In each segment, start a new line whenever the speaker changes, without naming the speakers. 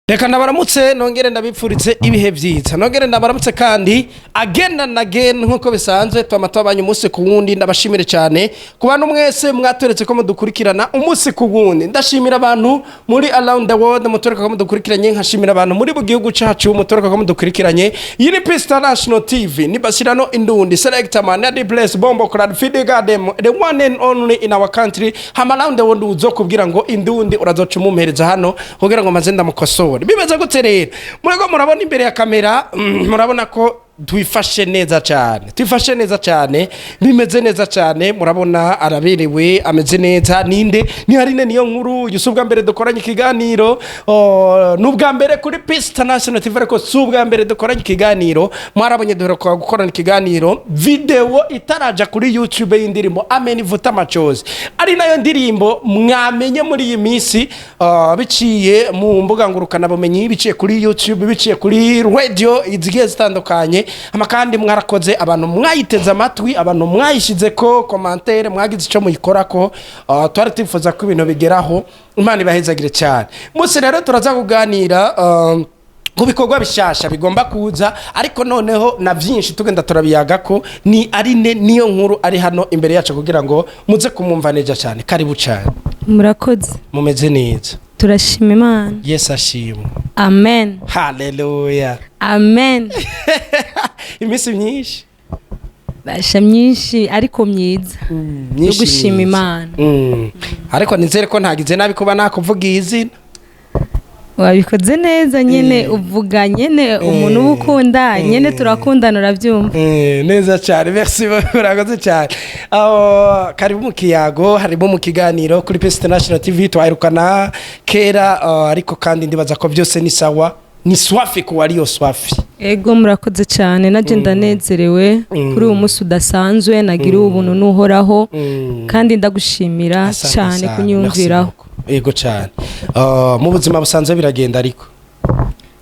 Reka ndabaramutse, nongere ndabipfuritse ibihe byiza, nongere ndabaramutse kandi again and again. Nk'uko bisanzwe, twama tubanye umunsi ku wundi. Ndabashimire cyane ku bantu mwese mwatoretse ko mudukurikirana umunsi ku wundi. Ndashimira abantu muri around the world mutoreka ko mudukurikiranye, nkashimira abantu muri bu gihugu cacu mutoreka ko mudukurikiranye. Iyi ni Peace International TV, ni Basirano Indundi Selector Man the place Bombo Crowd Feed Garden, the one and only in our country. Hama around the world uzokubwira ngo Indundi, urazoca umumpereza hano kugira ngo maze ndamukosore. Bimeze gute rero? Murego murabona imbere ya kamera, murabona ko twifashe neza cyane, twifashe neza cyane, bimeze neza cyane. Murabona araberewe, ameze neza. Ninde? Ni Aline Niyo Nkuru. Uyu si ubwa mbere dukoranye ikiganiro. Oh, ni ubwa mbere kuri Peace International TV, ariko si ubwa mbere dukoranye ikiganiro. Mwarabonye duheruka gukorana ikiganiro video itaraja kuri YouTube y'indirimbo Amen Ivuta Amacozi, ari nayo ndirimbo mwamenye muri iyi minsi, biciye mu mbuga ngurukanabumenyi, biciye kuri YouTube, biciye kuri radio zigiye zitandukanye. Hama kandi mwarakoze, abantu mwayiteze amatwi, abantu mwayishize ko commentaire, mwagize icyo muyikorako. Twari twifuza ko ibintu bigeraho. Imana ibahezagire cyane. Munsi rero turaza kuganira ku bikorwa bishasha bigomba kuza, ariko noneho na byinshi tugenda turabiyaga ko ni Aline Niyo Nkuru ari hano imbere yacu kugira ngo muze kumwumva neza cyane. Karibu cyane.
Murakoze.
Mumeze neza?
Turashima Imana.
Yesu ashimwe.
Amen.
Haleluya.
Amen.
Iminsi myinshi.
Basha myinshi ariko myiza yo
Myinshi
gushima
myiza.
Imana.
Ariko nizere ko ntagize nabi kuba nakuvuga izina.
Wabikoze neza nyene, uvuga nyene umuntu uba ukunda nyene, turakundana, urabyumva.
Neza cyane, merci, urakoze cyane. Aho karibu mu kiyago, harimo mu kiganiro kuri Peace International TV. Twaherukana kera, ariko kandi ndibaza ko byose ni sawa, ni swafi ku wariyo swafi.
Ego, murakoze cyane. Najye ndanezerewe kuri uyu munsi udasanzwe nagiriwe ubuntu n'Uhoraho, kandi ndagushimira
Asante
cyane
sana,
kunyumviraho.
merci beaucoup. Yego cyane. Mu buzima busanzwe biragenda ariko?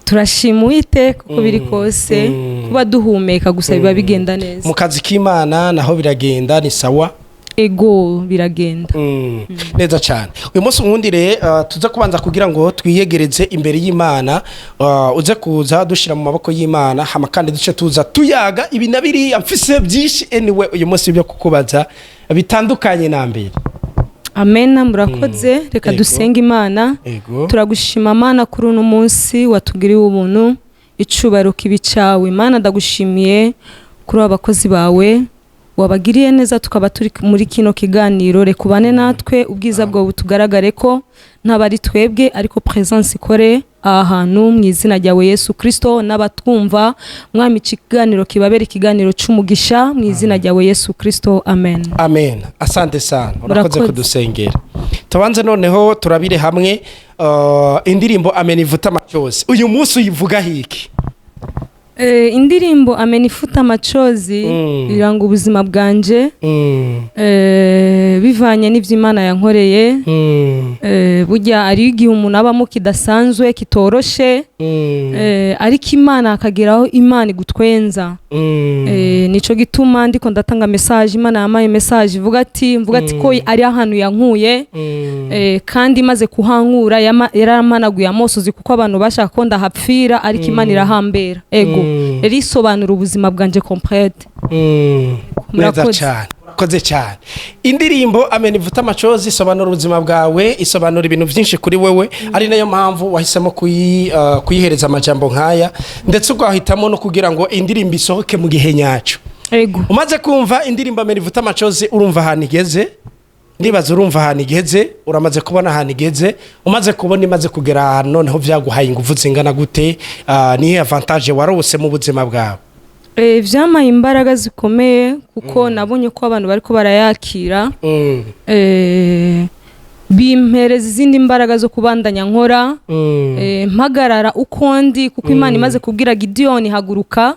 Turashima Uwiteka uko biri kose. Kuba duhumeka gusa biba bigenda neza.
Mu kazi k'Imana naho biragenda, ni sawa?
Ego, biragenda.
Neza cyane. Uyu munsi nkundire tuze kubanza kugira ngo twiyegereze imbere y'Imana, uze kuza dushyira mu maboko y'Imana, hama kandi duce tuza tuyaga ibi na biriya. Mfise byinshi anyway uyu munsi byo kukubaza bitandukanye na mbere.
Amena, murakoze. Reka dusenge Imana.
Ego.
Turagushima Mana kuri uno munsi watugiriye ubuntu, icubahiro kibi cyawe Imana. Ndagushimiye kuri aba bakozi bawe wabagiriye neza, tukaba turi muri kino kiganiro. Reka ubane natwe, ubwiza bwawe butugaragare ko ntaba ari twebwe, ariko presence ikore aha hantu mu izina ryawe Yesu Kristo. N'abatwumva, Mwami, iki kiganiro kibabera ikiganiro c'umugisha mu izina ryawe Yesu Kristo, amen.
Amen, asante sana, urakoze
Murakoze.
kudusengera. Tubanze noneho turabire hamwe indirimbo Amen Ivuta Amacozi. Uyu munsi uyivugaho iki?
Indirimbo Amen Ifuta Amacozi iranga ubuzima bwanje, bivanye n'ivyo Imana yankoreye. Burya ari igihe umuntu abamo kidasanzwe, kitoroshe, ariko Imana akageraho Imana igutwenza. Nico gituma ndiko ndatanga message. Imana yampaye message ivuga ati, mvuga ati ko ari ahantu yankuye, kandi imaze kuhankura yarampanaguye amosozi, kuko abantu bashaka ko ndahapfira, ariko Imana irahambera. Ego. Rero isobanura ubuzima bwanje complète.
Neza
Murakoze.
cyane, urakoze cyane. Indirimbo Amen Ivuta Amacozi isobanura ubuzima bwawe, isobanura ibintu byinshi kuri wewe, ari nayo mpamvu wahisemo kuyihereza amajambo nk'aya, ndetse ugahitamo no kugira ngo indirimbo isohoke mu gihe nyacyo.
Ego.
Umaze kumva indirimbo Amen Ivuta Amacozi, urumva ahantu igeze? Ndibaza urumva ahantu igeze, uramaze kubona ahantu igeze. Umaze kubona imaze kugera ahantu, noneho byaguhaye ingufu zingana gute? Nihe avantage warose mu buzima bwawe?
Vyampaye imbaraga zikomeye, kuko nabonye ko abantu bariko barayakira. Bimpereza izindi mbaraga zo kubandanya nkora, mpagarara uko ndi, kuko Imana imaze kubwira Gidiyoni: "Haguruka,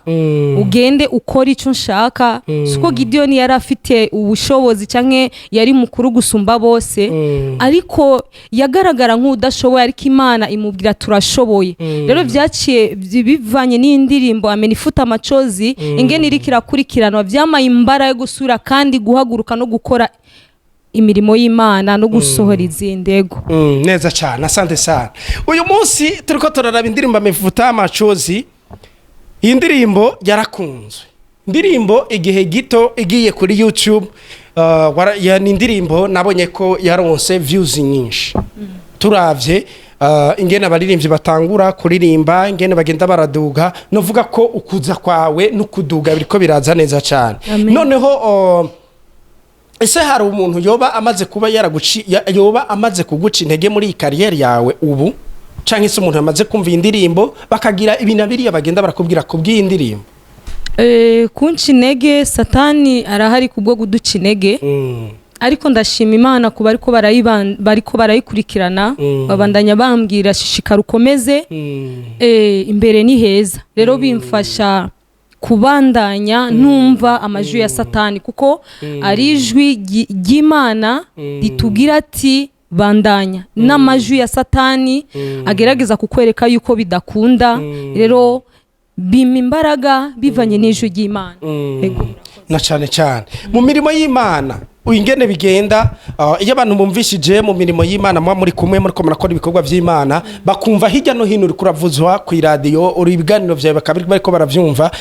ugende ukore icyo nshaka," siko Gidiyoni yari afite ubushobozi cyangwa yari mukuru gusumba bose, ariko yagaragara nk'udashoboye, ariko Imana imubwira: "Turashoboye." Rero byaciye bivanye n'indirimbo Amena Ifuta Amacozi, ingene iriko irakurikiranwa, byamaye imbaraga yo gusubira kandi guhaguruka no gukora. Imirimo y'Imana no gusohora izindi, ego.
Neza cyane, asante sana. Uyu munsi turiko turaraba indirimbo "Amenifuta Machozi". Iyi ndirimbo yarakunzwe, indirimbo igihe gito igiye kuri YouTube, ni indirimbo nabonye ko yaronse views nyinshi. Turavye ingene abaririmbyi batangura kuririmba, ingene bagenda baraduga, novuga ko ukuza kwawe n'ukuduga biriko biraza neza cyane.
Amen.
Noneho ese hari umuntu yoba amaze kuba yaraguci yoba amaze kuguca intege muri iyi carrière yawe ubu, canke se umuntu yamaze kumva iyi ndirimbo bakagira ibi na biriya bagenda barakubwira kubw'iyi ndirimbo?
Kunca intege, Satani arahari kubwo kuduca intege, ariko ndashima Imana kuba ariko bariko barayikurikirana, babandanya bambwira: "Shishikara, ukomeze, imbere ni heza." Rero bimfasha kubandanya ntumva amajwi ya Satani, kuko ari ijwi ry'Imana ritubwira ati: "Bandanya", n'amajwi ya Satani agerageza kukwereka yuko bidakunda. Rero bimpa imbaraga bivanye n'ijwi ry'Imana. Ego.
Na cyane cyane mu mirimo y'Imana ingene bigenda, iyo abantu bumvishije mu mirimo y'Imana muba muri kumwe, muri ko murakora ibikorwa by'Imana, bakumva hirya no hino uri kuravuzwa ku iradiyo, uri ibiganiro byawe bakaba bariko baravyumva,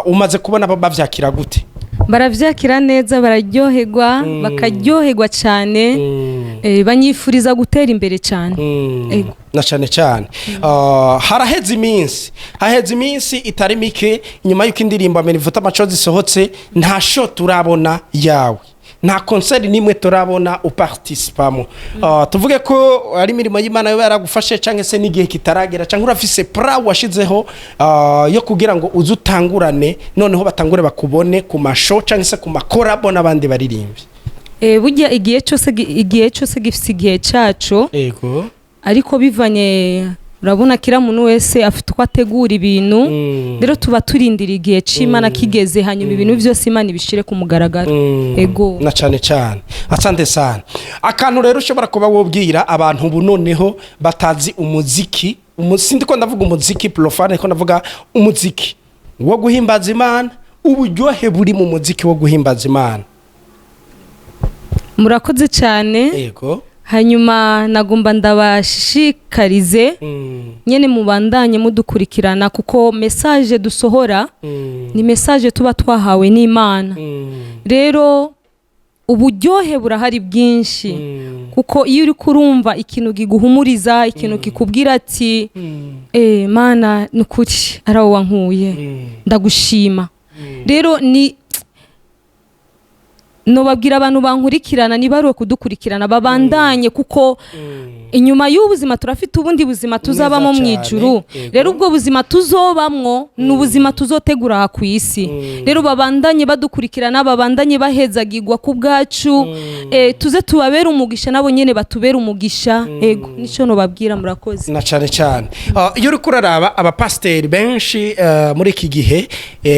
umaze kubona bavyakira gute?
Baravyakira neza, bararyoherwa, bakaryoherwa cyane, banyifuriza gutera imbere cyane. Ego.
Na cyane cyane haraheze iminsi, haheze iminsi itari mike nyuma y'uko indirimbo "Amenifuta Machozi" isohotse, nta show turabona yawe, nta concert n'imwe turabona uparticipamo. Tuvuge ko ari imirimo y'Imana yoba yaragufashe, cyangwa se n'igihe kitaragera, cyangwa urafise plan washizeho yo kugira ngo uze utangurane, noneho batangure bakubone ku ma show cyangwa se ku ma collabo n'abandi baririmbyi?
Burya igihe cyose gifite igihe cyaco. Ariko bivanye, urabona kira muntu wese afite uko ategura ibintu. Rero tuba turindira igihe c'Imana kigeze, hanyuma ibintu byose Imana ibishire ku mugaragaro. Ego.
Na cyane cyane, asante sana. Akantu rero ushobora kuba wobwira abantu ubu noneho batazi umuziki, sindi ko ndavuga umuziki profane, ariko ndavuga umuziki wo guhimbaza Imana, uburyohe buri mu muziki wo guhimbaza Imana.
Murakoze cyane. Hanyuma nagomba ndabashishikarize nyene mubandanye mudukurikirana, kuko message dusohora ni message tuba twahawe n'Imana. Rero uburyohe burahari bwinshi, kuko iyo uri kurumva ikintu kiguhumuriza, ikintu kikubwira ati: "Mana, ni ukuri ari aho wankuye, ndagushima." Rero ni nobabwira abantu bankurikirana niba kudukurikirana, babandanye, kuko inyuma y'ubuzima turafite ubundi buzima tuzabamo mu ijuru. Rero ubwo buzima tuzobamwo ni ubuzima tuzotegura aha ku isi. Rero babandanye badukurikirana, babandanye bahezagirwa ku bwacu, tuze tubabere umugisha, nabo nyene batubere umugisha. Ego, nico nobabwira, murakoze.
Na cyane cyane iyo uriko uraraba abapasiteri benshi muri iki gihe,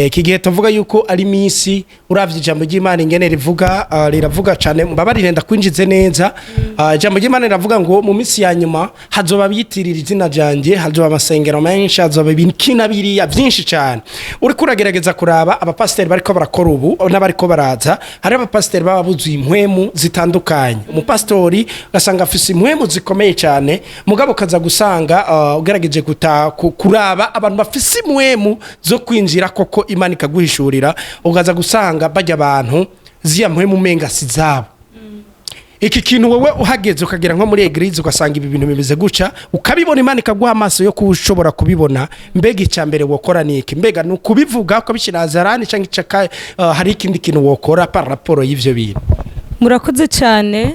iki gihe tuvuga yuko ari minsi, uravye ijambo ry'Imana ingene rivuga, riravuga cyane, mbabarire ndakwinjize neza. Ijambo ry'Imana riravuga ngo mu minsi ya nyuma hazoba biyitirira izina ryanjye, hazoba amasengero menshi, hazoba ibiki na biriya byinshi cyane. Uriko uragerageza kuraba abapasiteri bariko barakora ubu n'abariko baraza, hari abapasiteri baba buzuye impwemu zitandukanye. Umupasitori ugasanga afise impwemu zikomeye cyane, mugabo ukaza gusanga ugerageje kuraba abantu bafise impwemu zo kwinjira koko Imana ikaguhishurira, ukaza gusanga bajya abantu ziya mpwemu umenga si zabo. Iki kintu wowe uhageze ukagera nko muri église, ugasanga ibi bintu bimeze gutya, ukabibona, Imana ikaguha amaso yo kuba ushobora kubibona, mbega icya mbere wokora ni iki? Mbega ni ukubivuga ukabishyira hazarani, cyangwa hari ikindi kintu wokora par rapport y'ivyo bintu?
Murakoze cyane.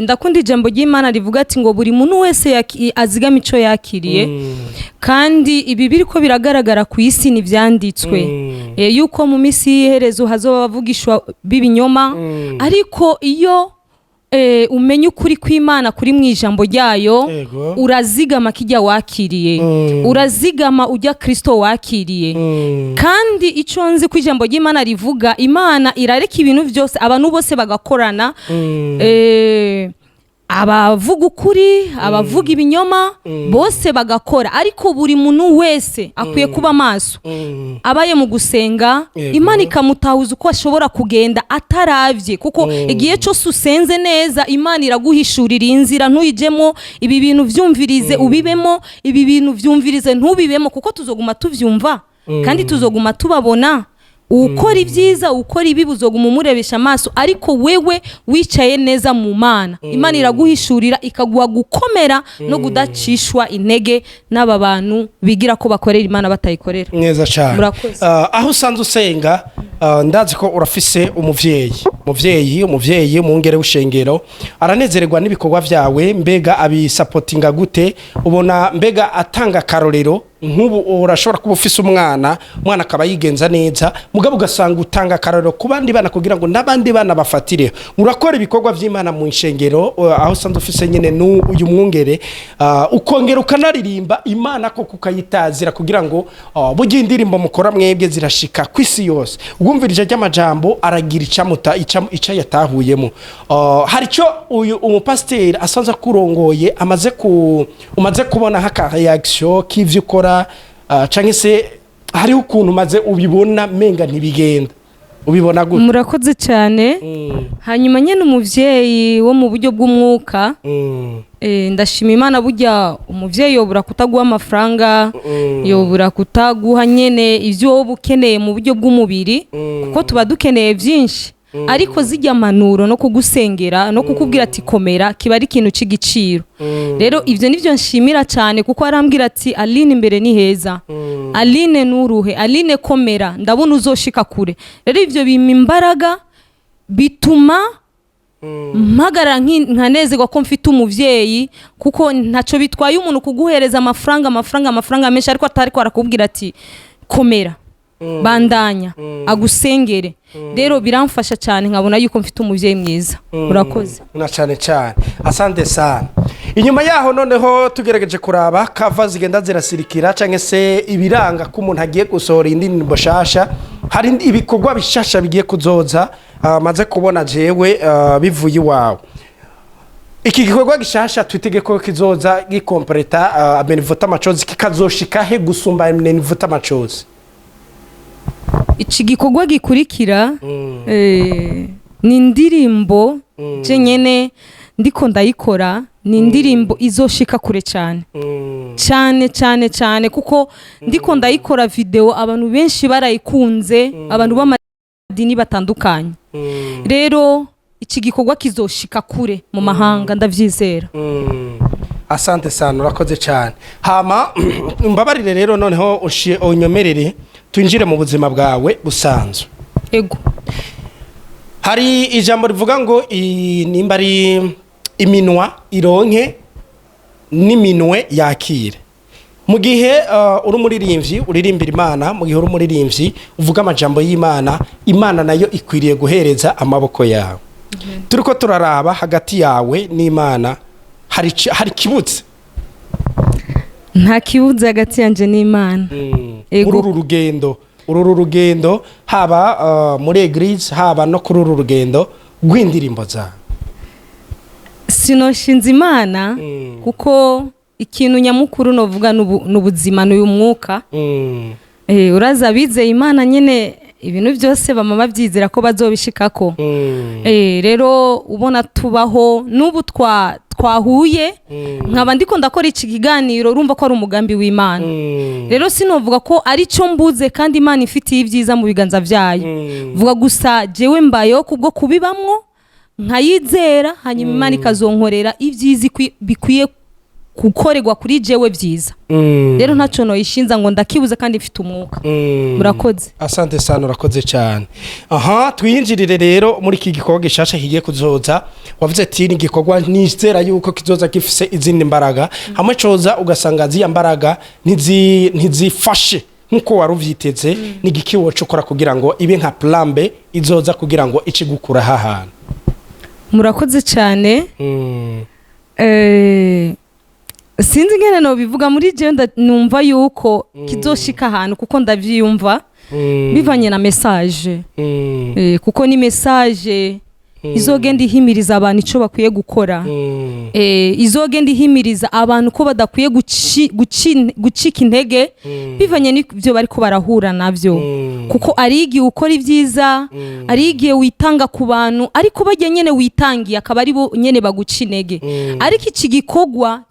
Ndakunda ijambo ry'Imana rivuga ati ngo buri muntu wese azigama icyo yakiriye. Kandi ibi biriko biragaragara ku isi ntibyanditswe yuko mu minsi y'iherezo hazoba abavugishwa b'ibinyoma. Ariko iyo umenye ukuri kw'Imana kuri mu ijambo ryayo, urazigama kijya wakiriye, urazigama ujya Kristo wakiriye. Kandi icyo nzi ko ijambo ry'Imana rivuga, Imana irareka ibintu byose, abantu bose bagakorana. Abavuga ukuri, abavuga ibinyoma, bose bagakora, ariko buri muntu wese akwiye kuba maso, abaye mu gusenga, Imana ikamutahuza uko ashobora kugenda ataravye, kuko igihe cyose usenze neza, Imana iraguhishurira inzira: ntuyijemo, ibi bintu vyumvirize ubibemo, ibi bintu vyumvirize ntubibemo, kuko tuzoguma tuvyumva kandi tuzoguma tubabona. Ukora ibyiza, ukora ibibi, uzoguma umurebesha amaso. Ariko wewe wicaye neza mu Mana, Imana iraguhishurira, ikaguha gukomera no kudacishwa intege n'aba bantu bigira ko bakorera Imana batayikorera.
Neza cyane.
Murakoze.
Aho usanzwe usenga, ndazi ko urafise umuvyeyi umwungere w'ishengero, aranezererwa n'ibikorwa vyawe. Mbega abisapotinga gute? Ubona mbega atanga akarorero? Nk'ubu urashobora kuba ufise umwana, umwana akaba yigenza neza, mugabo ugasanga utanga akarorero ku bandi bana kugira ngo n'abandi bana bafatire. Urakora ibikorwa vy'Imana mu ishengero, aho usanzwe ufise nyene uyu mwungere, ukongera ukanaririmba Imana koko ukayitazira, kugira ngo burya indirimbo mukora mwebwe zirashika ku isi yose. Ubwumvirije ry'amajambo aragira icamuta ica yatahuyemo. Hari icyo uyu umupasiteri asanzwe akurongoye amaze ku umaze kubona nk'aka reaction k'ivyo ukora, canke se hariho ukuntu umaze ubibona menga ntibigenda? Ubibona gute?
Murakoze cyane. Hanyuma nyine umuvyeyi wo mu buryo bw'umwuka, ndashima Imana. Burya umuvyeyi yobura kutaguha amafaranga, yobura kutaguha nyene ivyo woba ukeneye mu buryo bw'umubiri, kuko tuba dukeneye byinshi, ariko zijya manuro no kugusengera no kukubwira ati "Komera", kiba ari ikintu cy'igiciro. Rero ibyo nivyo nshimira cyane, kuko arambwira ati: "Aline, imbere ni heza. Aline, nuruhe. Aline, komera, ndabona uzoshika kure." Rero ivyo bimpa imbaraga, bituma mpagarara nkanezerwa ko mfite umuvyeyi, kuko ntacyo bitwaye umuntu kuguhereza amafaranga, amafaranga, amafaranga menshi, ariko atari ko arakubwira ati "Komera, bandanya", agusengere. Rero biramfasha cyane, nkabona yuko mfite umuvyeyi mwiza. Urakoze.
Na cyane cyane, asante sana. Inyuma yaho noneho tugerageje kuraba cover zigenda zirasirikira, cyangwa se ibiranga ko umuntu agiye gusohora indirimbo shasha, hari ibikorwa bishasha bigiye kuzoza. Maze kubona jewe, bivuye iwawe, iki gikorwa gishasha twitege ko kizoza gikompleta Amenivuta Machozi, kikazoshika he gusumba Amenivuta Machozi?
Iki gikorwa gikurikira, ni indirimbo je nyene ndiko ndayikora. Ni indirimbo izoshika kure cyane cyane cyane cyane, kuko ndiko ndayikora video, abantu benshi barayikunze, abantu b'amadini batandukanye. Rero iki gikorwa kizoshika kure mu mahanga, ndavyizera.
Asante sana, urakoze cyane. Hama mbabarire rero noneho unyomerere twinjire mu buzima bwawe busanzwe.
Ego.
Hari ijambo rivuga ngo nimba ari iminwa ironke n'iminwe yakire. Mu gihe uri umuririmbyi uririmbira Imana, mu gihe uri umuririmbyi uvuga amajambo y'Imana, Imana nayo ikwiriye guhereza amaboko yawe. Turiko turaraba hagati yawe n'Imana, hari kibutse?
Nta kibuze hagati yanje n'Imana. Ego.
Muri uru rugendo, haba muri église, haba no kuri uru rugendo rw'indirimbo zawe.
Sinoshinze Imana, kuko ikintu nyamukuru novuga n'ubuzima, n'uyu mwuka. Uraza abizeye Imana nyine, ibintu byose bama babyizera ko bazobishikako. Rero ubona tubaho n'ubu twahuye, nkaba ndiko ndakora iki kiganiro, urumva ko ari umugambi w'Imana. Rero sinovuga ko ari cyo mbuze, kandi Imana ifitiye ibyiza mu biganza byayo. Vuga gusa jewe mbayeho kubwo kubibamwo, nkayizera, hanyuma Imana ikazonkorera ibyiza bikwiye gukorerwa kuri jewe byiza. Rero ntacyo noyishinza ngo ndakibuze kandi mfite umwuka. Murakoze.
Asante sana, urakoze cyane. Aha twinjirire rero muri iki gikorwa gishasha kigiye kuzoza. Wavuze ati ni igikorwa nizera yuko kizoza gifise izindi mbaraga. Hamwe coza ugasanga ziya mbaraga ntizifashe nkuko wari uvyiteze, ni igiki woca ukora kugira ngo ibe nka plan B izoza kugira ngo ikigukura hahantu?
Murakoze cyane. Sinzi ingene nobivuga. Muri jewe numva yuko kizoshika ahantu, kuko ndavyiyumva bivanye na message, kuko ni message. Izogenda ihimiriza abantu icyo bakwiye gukora. Izogenda ihimiriza abantu ko badakwiye gucika intege bivanye n'ibyo bariko barahura navyo, kuko ari igihe ukora ibyiza, ari igihe witanga ku bantu, ariko bajya nyene witangiye akaba ari bo nyene baguca intege. Ariko iki gikorwa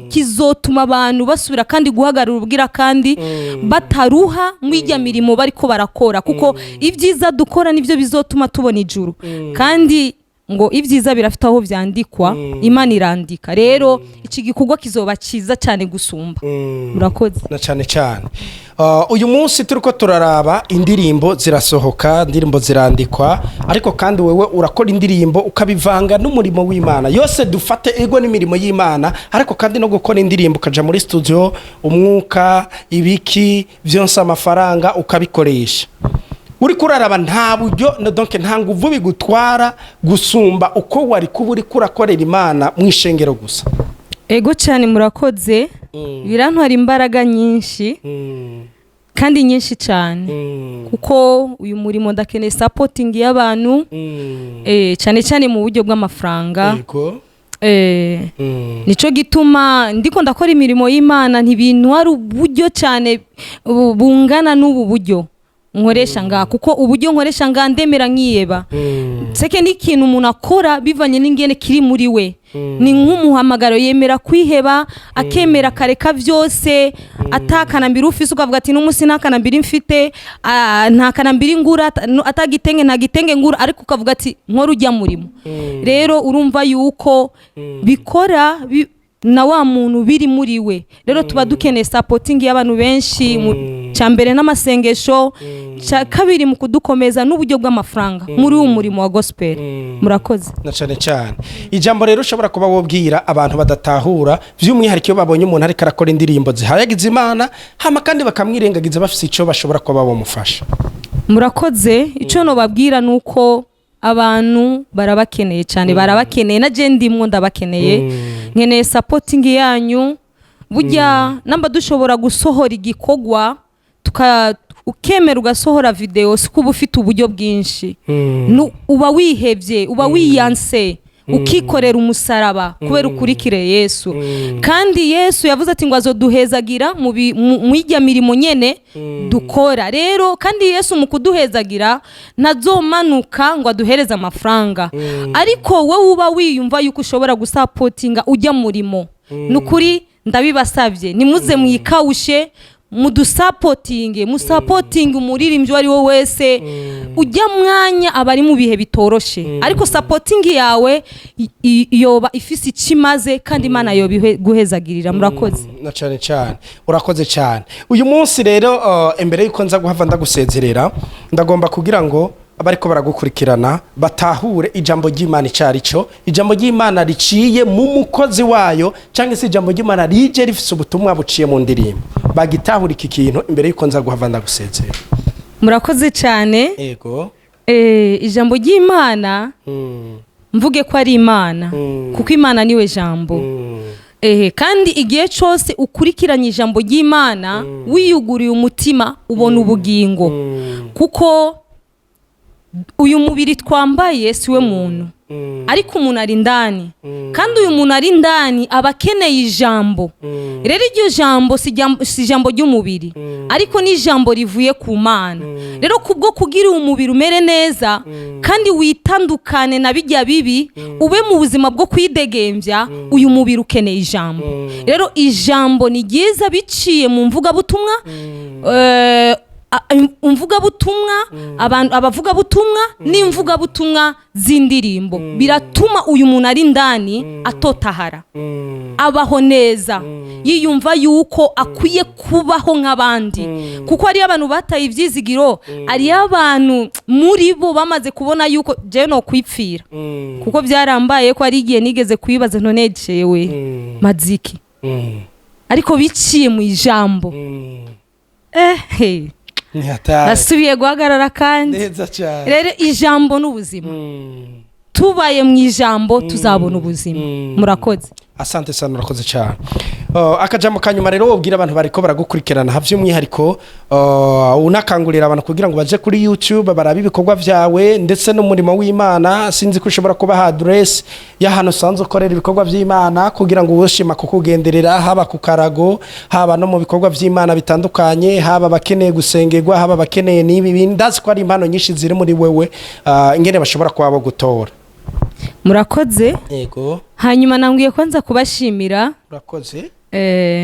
kizotuma abantu basubira kandi guhagarara ubwira kandi bataruha mu ijya mirimo bariko barakora, kuko ibyiza dukora nibyo bizotuma tubona ijuru. Kandi ngo ibyiza birafite aho vyandikwa, Imana irandika. Rero iki gikorwa kizoba cyiza cyane gusumba. Murakoze.
Na cyane cyane uyu munsi turiko turaraba indirimbo zirasohoka, indirimbo zirandikwa, ariko kandi wewe urakora indirimbo ukabivanga n'umurimo w'Imana yose. Dufate ego n'imirimo y'Imana, ariko kandi no gukora indirimbo ukaja muri studio, umwuka, ibiki byonse, amafaranga ukabikoresha. Uriko uraraba nta buryo donc nta nguvu bigutwara gusumba uko wari kuba uriko urakorera Imana mu ishengero gusa?
Ego cyane, murakoze. Birantwara imbaraga nyinshi kandi nyinshi cyane, kuko uyu murimo ndakeneye supporting y'abantu, cyane cyane mu buryo bw'amafaranga. Nico gituma ndiko ndakora imirimo y'Imana, ntibintwara uburyo cyane bungana n'ubu buryo nkoresha ngaha, kuko uburyo nkoresha ngaha ndemera nkiyeba seke. Ni ikintu umuntu akora bivanye n'ingene kiri muri we, ni nk'umuhamagaro, yemera kwiheba, akemera akareka byose, atakanambiri ufise, ukavuga ati n'umunsi nta kanambiri mfite, nta kanambiri ngura, atagitenge, nta gitenge ngura, ariko ukavuga ati nkora ujya murimo. Rero urumva yuko bikora na wa muntu biri muri we. Rero tuba dukeneye supporting y'abantu benshi, cya mbere n'amasengesho, cya kabiri mu kudukomeza n'uburyo bw'amafaranga muri uwo murimo wa gospel. Murakoze.
Na cyane cyane ijambo rero ushobora kuba wobwira abantu badatahura, by'umwihariko iyo babonye umuntu ariko arakora indirimbo zihayagiza Imana, hama kandi bakamwirengagiza bafise icyo bashobora kuba bamufasha.
Murakoze. Icyo nobabwira ni uko abantu barabakeneye cyane, barabakeneye, na je ndimwo ndabakeneye. Nkeneye supporting yanyu. Burya namba dushobora gusohora igikorwa, ukemera ugasohora video, si kuba ufite uburyo bwinshi. Uba wihebye, uba wiyanse, ukikorera umusaraba kubera ukurikire Yesu. Kandi Yesu yavuze ati ngo azoduhezagira mu ijya mirimo nyene dukora. Rero kandi Yesu mu kuduhezagira ntazomanuka ngo aduhereze amafaranga, ariko wowe uba wiyumva yuko ushobora gusapotinga ujya murimo, ni ukuri ndabibasabye, nimuze mwikawushe, mudusapotinge, musapotinge umuririmbyi uwo ari we wese. Ujya mwanya aba ari mu bihe bitoroshe, ariko supporting yawe yoba ifise icyo imaze, kandi Imana yoba guhezagirira. Murakoze.
Na cyane cyane urakoze cyane. Uyu munsi rero, imbere yuko nza guhava ndagusezerera, ndagomba kugira ngo abariko baragukurikirana batahure ijambo ry'Imana icyo ari cyo, ijambo ry'Imana riciye mu mukozi wayo, cyangwa se ijambo ry'Imana rije rifise ubutumwa buciye mu ndirimbo, bagitahura iki kintu imbere yuko nza guhava ndagusezerera.
Murakoze cyane.
Ego.
Ijambo ry'Imana, mvuge ko ari Imana, kuko Imana niwe jambo. Ehe, kandi igihe cyose ukurikiranye ijambo ry'Imana wiyuguriye umutima, ubona ubugingo, kuko uyu mubiri twambaye si we muntu, ariko umuntu ari indani. Kandi uyu muntu ari indani aba akeneye ijambo. Rero iryo jambo si ijambo ry'umubiri, ariko ni ijambo rivuye ku Mana. Rero kubwo kugira umubiri umere neza kandi witandukane na bijya bibi, ube mu buzima bwo kwidegembya, uyu mubiri ukeneye ijambo. Rero ijambo ni ryiza biciye mu mvugabutumwa, imvugabutumwa, abantu abavugabutumwa n'imvugabutumwa z'indirimbo, biratuma uyu muntu ari indani atotahara, abaho neza, yiyumva yuko akwiye kubaho nk'abandi, kuko hariyo abantu bataye ibyizigiro, hariyo abantu muri bo bamaze kubona yuko jewe no kwipfira, kuko byarambaye ko hari igihe nigeze kwibaza none jewe maziki, ariko biciye mu ijambo,
Ni hatari.
Nasubiye guhagarara kandi.
Neza cyane.
Rero ijambo n'ubuzima. Tubaye mu ijambo tuzabona ubuzima. Murakoze.
Asante sana, urakoze cyane. Akajambo kanyuma rero wobwira abantu bariko baragukurikirana, by'umwihariko unakangurira abantu kugira ngo baje kuri YouTube barabe ibikorwa vyawe ndetse n'umurimo w'Imana. Sinzi ko ushobora kubaha adresse y'ahantu usanzwe ukorera ibikorwa vy'Imana, kugira ngo uwoshima kukugenderera, haba ku karago, haba no mu bikorwa vy'Imana bitandukanye, haba abakeneye gusengerwa, haba abakeneye n'ibi bindi. Ndazi ko ari impano nyinshi ziri muri wewe, ingene bashobora kuba bo gutora.
Murakoze.
Yego.
Hanyuma nambwiye ko nza kubashimira.
Urakoze.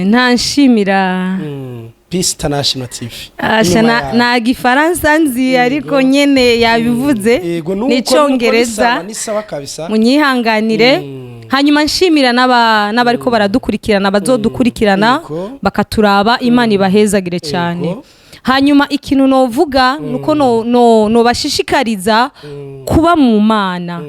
Nta nshimira.
Peace International TV.
Asha.
Inyuma
na, na gifaransa nzi, ariko nyene yabivuze.
Yego, nuko
n'icongereza.
Nuko ni sawa kabisa.
Munyihanganire. Hanyuma nshimira n'abariko baradukurikirana, bazodukurikirana, bakaturaba. Imana ibahezagire cyane. Hanyuma ikintu novuga nuko no nobashishikariza kuba mu Mana.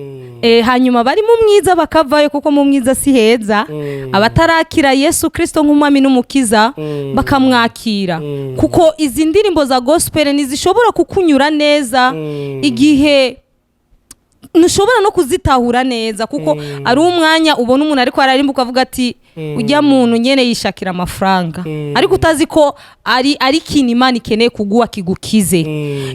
Hanyuma bari mu mwiza bakavayo, kuko mu mwiza si heza. Abatarakira Yesu Kristo nk'umwami n'umukiza bakamwakira, kuko izi ndirimbo za gospel ntizishobora kukunyura neza igihe ntushobora no kuzitahura neza, kuko ari umwanya ubona umuntu ariko ararimba ukavuga ati ujya muntu nyene yishakira amafaranga, ariko utazi ko ari ikintu Imana ikeneye kuguha kigukize.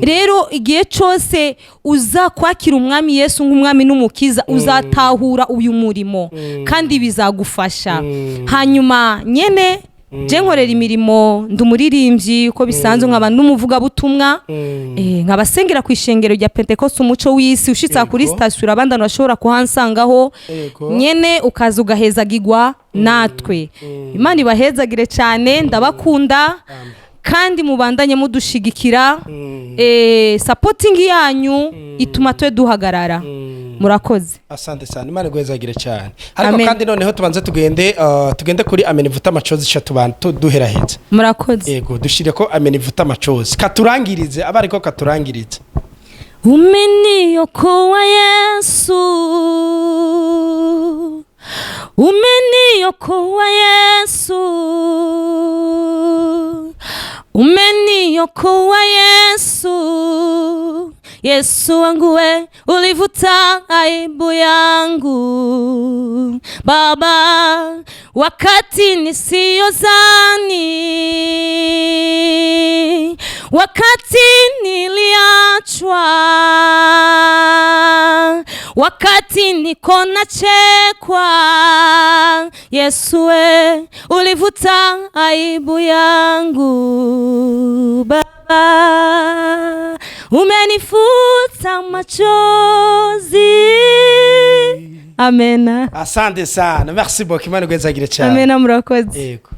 Rero igihe cyose uza kwakira umwami Yesu nk'umwami n'umukiza, uzatahura uyu murimo kandi bizagufasha. Hanyuma nyene je nkorera imirimo, ndi umuririmbyi uko bisanzwe, nkaba n'umuvugabutumwa, nkabasengera ku ishengero rya Pentecoste Umuco w'Isi. Ushitse aha kuri sitasiyo urabandana, urashobora kuhansangaho. Nyene ukaza ugahezagirwa natwe. Imana ibahezagire cyane, ndabakunda kandi mubandanye mudushigikira. Supporting yanyu ituma twe duhagarara. Murakoze.
Asante cyane, Imana iguhezagire cyane. Ariko
Amen.
kandi noneho tubanze tugende kuri Amen ivuta amacozi sha tubantu duheraheza.
Murakoze.
Yego, dushire ko Amen ivuta amacozi katurangirize, aba ariko katurangirize.
Umeniokoa Yesu, umeniokoa Yesu, umeniokoa Yesu, Yesu wangu we, ulivuta aibu yangu Baba, wakati nisiyozani, wakati niliachwa, wakati niko nachekwa, Yesu we, ulivuta aibu yangu Baba, umenifuta machozi. Amena.
Asante sana, merci beaucoup, Imana iguhezagire cyane.
Amena, murakoze.
Yego.